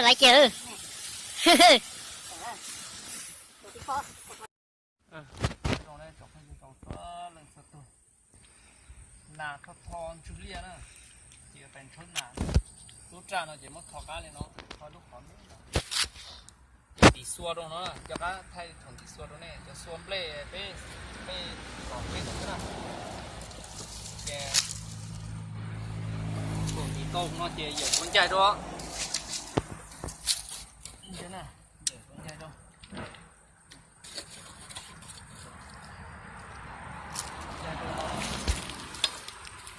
Laiv kiag. Nas tho tho ntswg liaj na, ces yuav pais ntshawb nas. Lub raj no ces muab tho qab li no, tho lub qhov ntim xua rau no, cov qab thaij thaum ntim xua rau nej, cov xua nplej peb, peb kom peb tau xwb na. Ces thaum ntim tau no ces yawm tuav ncaig rau. Yawm tuav ncaig rau.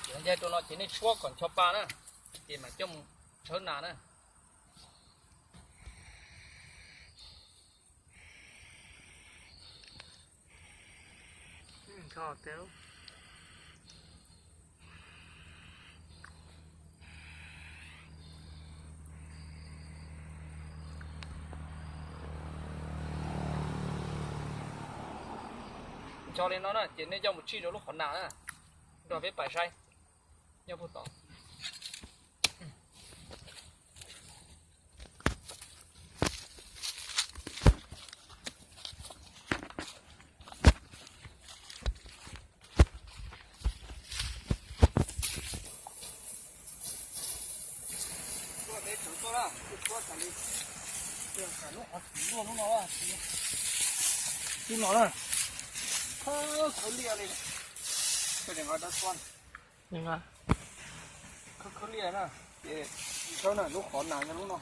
Yawm tuav ncaig rau no ces nej tshuab kom ncho pa na, ces mam coj mus tshawb nas na. Ncho li no na ces nej coj mus tsij rau lub qhov nas na, nrog peb pais saib nyob puag tod. Lub no na, khawb liaj li, khawb liaj na, ces lub qhov nas nyob lub no.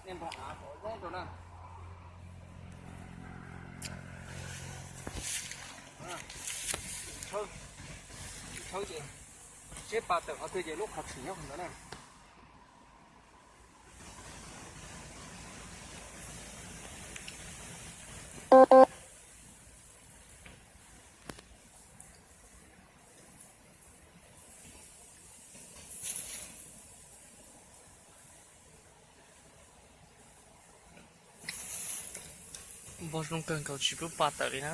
Nej npog av kom zoo rau na. Tshawb, tshawb ces seb pa tawm qhov twg ces lub qhov tshwm nyob qhov ntawd na. Npog zoo kawg nkaus tsis pub pa tawm li na.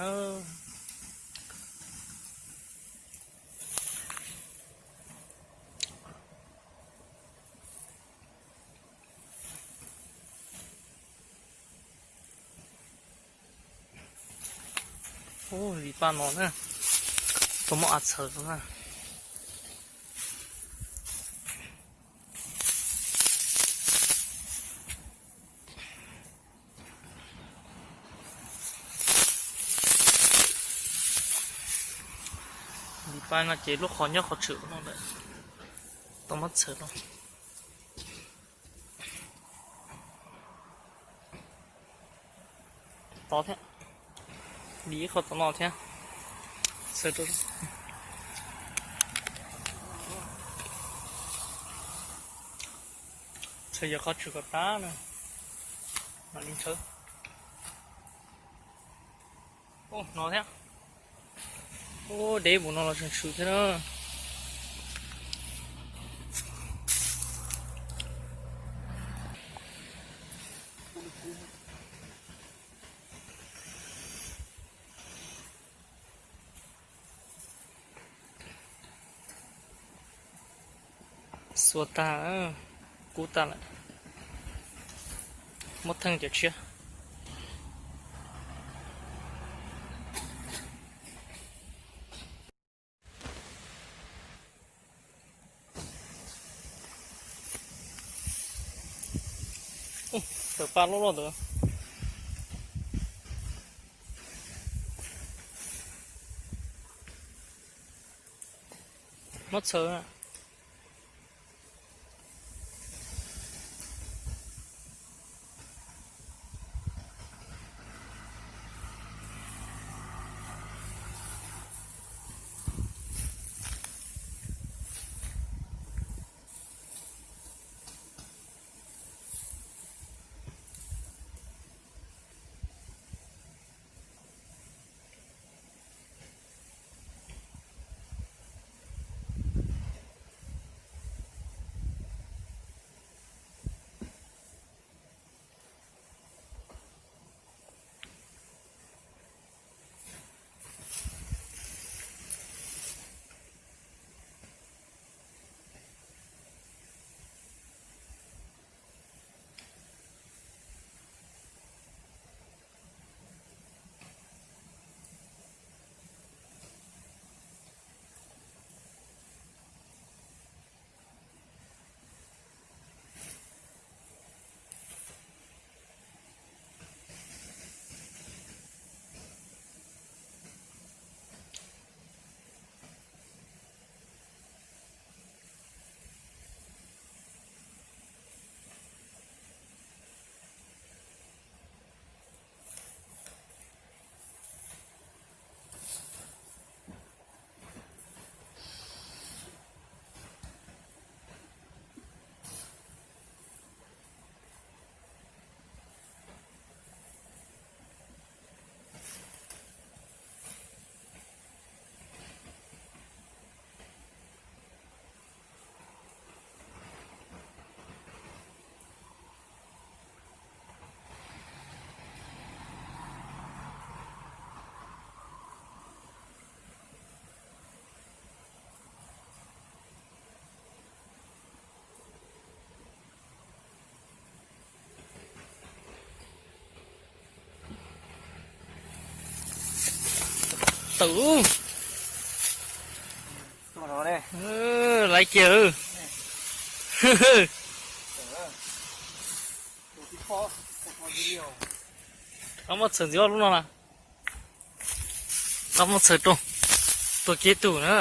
Ub, vim paj no na, tau muab av txhawv rau na. Vim paj no ces lub qhov nyob qhov tshwm no lawm, tau muab txhawv rau. Tod thiab, vim ib qho tom no thiab. Txhawv rau, txhawv yog qhov tshwm kom tag na, mam li ntshaw. Ub, no thiab. Ub, deb mus no los tseem tshwm thiab na. Xua tag, kub tag lawm. Muab theej cov tshiab. Tawm pa loj loj ntawd. Muab txhawv. Tawm lub. Laiv kiag. Qab muab txhaws ntxiv ob lub no na. Qab muab txhaws rau. Tuag kiag tus na.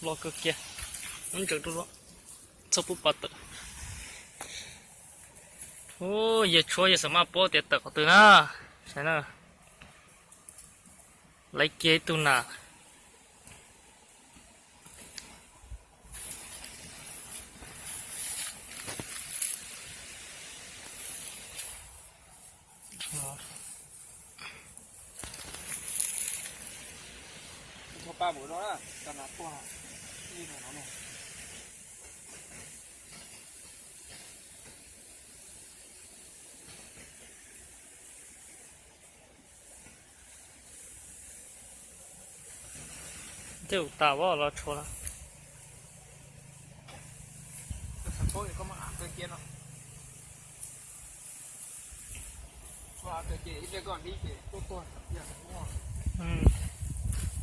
Los kawg kiag. Ntsees rau, txhob pub pov tawm. Yawg tshuab yawg xav maj paub tias tawm qhov twg na. Saib na. Laiv kiag ib tug nas. Tej ua tas los tshuav na.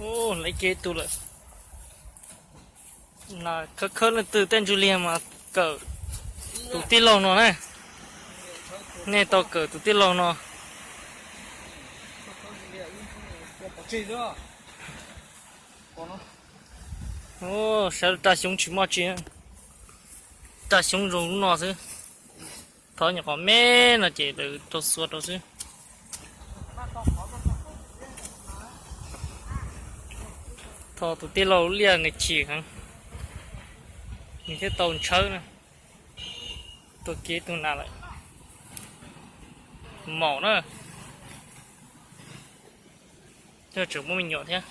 Ub, laiv kiag ib tug lawm. Khawb khawb leej twg tej ntsug liag mas kawm tus tij laug no na. Nej tau kawm tus tij laug no. Ub, saib raj xyoob tsis muaj tsi, raj xyoob zoo lub no xwb. Thov nyuam qhuav me no ces lawv rau xua rau xwb. Thov tus tij laug liaj nws chim heev, nws thiaj tau ntshawb na. Tuag kiag tus nas lawm. Maum na. Coj tseem muaj me nyuam thiab.